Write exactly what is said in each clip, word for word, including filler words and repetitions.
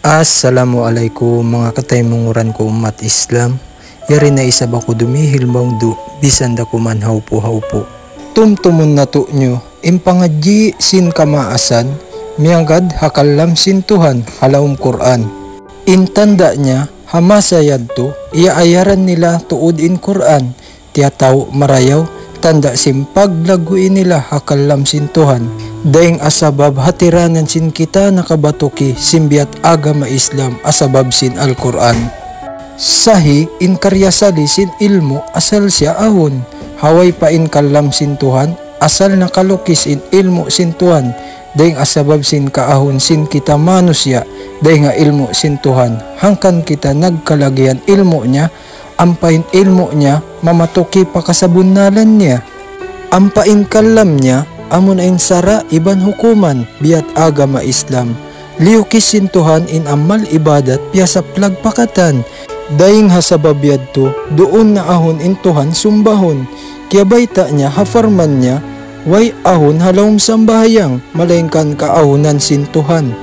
Assalamu alaykum, manga kataymanghuran ku ummat Islam. Yari na isab aku dumihil mawdu', bisan da kuman hawpu-hawpu. Tumtumun natu' niyu, in pangadji' sin kamaasan, miyagad ha kalam sin Tuhan, ha lawm Qur'an. In tanda' niya, ha masa yadtu, iyaayaran nila tuud in Qur'an, tiyataw marayaw, tanda' sin paglaggu' nila ha kalam sin Tuhan. Dayng ha sabab hatiranan sin kita nakabatuki sin biya' agama Islam ha sabab sin Al-Qur'an. Sahi in karya sali sin ilmu' asal siya ahun. Ha way pa in kalam sin Tuhan, asal nakalukis in ilmu' sin Tuhan. Dayng ha sabab sin kaahun sin kita manusiya', dayng ha ilmu' sin Tuhan. Hangkan kita nagkalagihan ilmu' niya, ampa in ilmu' niya mamatuki pa kasabunnalan niya. Ampa in kalam niya, amuna in sara' iban hukuman, biya' agama Islam. Liyukis sin Tuhan in amal ibadat piyasaplag pa katan. Dayng ha sabab yadtu, duun na ahun in Tuhan sumbahun. Kiyabayta' niya ha parman niya, way ahun ha lawm sambahayang, malaingkan kaahunan sin Tuhan.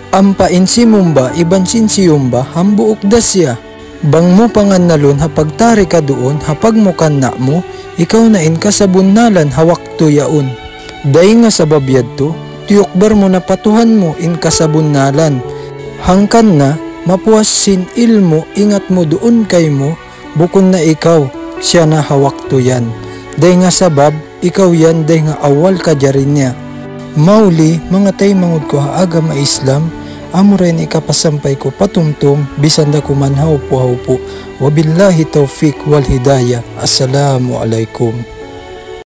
Ampa in simumba iban sin siyumba hambuuk da siya. Bang mu pangannalun ha pagtari ka duun ha pagmukanna' mu, ikaw na in kasabunnalan ha waktu yaun. Dayng ha sabab yadtu, tiyukbal mu na pa Tuhan mu in kasabunnalan. Hangkan na, mapuas sin ilmu' ingat mu duun kaymu, bukun na ikaw, siya na ha waktu yan. Dayng ha sabab, ikaw yan dayng ha awal kajari niya. Mauli, manga taymanghud ku ha agama Islam, amura in hikapasampay ku patumtum, bisan da kuman hawpu-hawpu. Wabillahi tawfiq wal hidayah. Assalamu alaykum.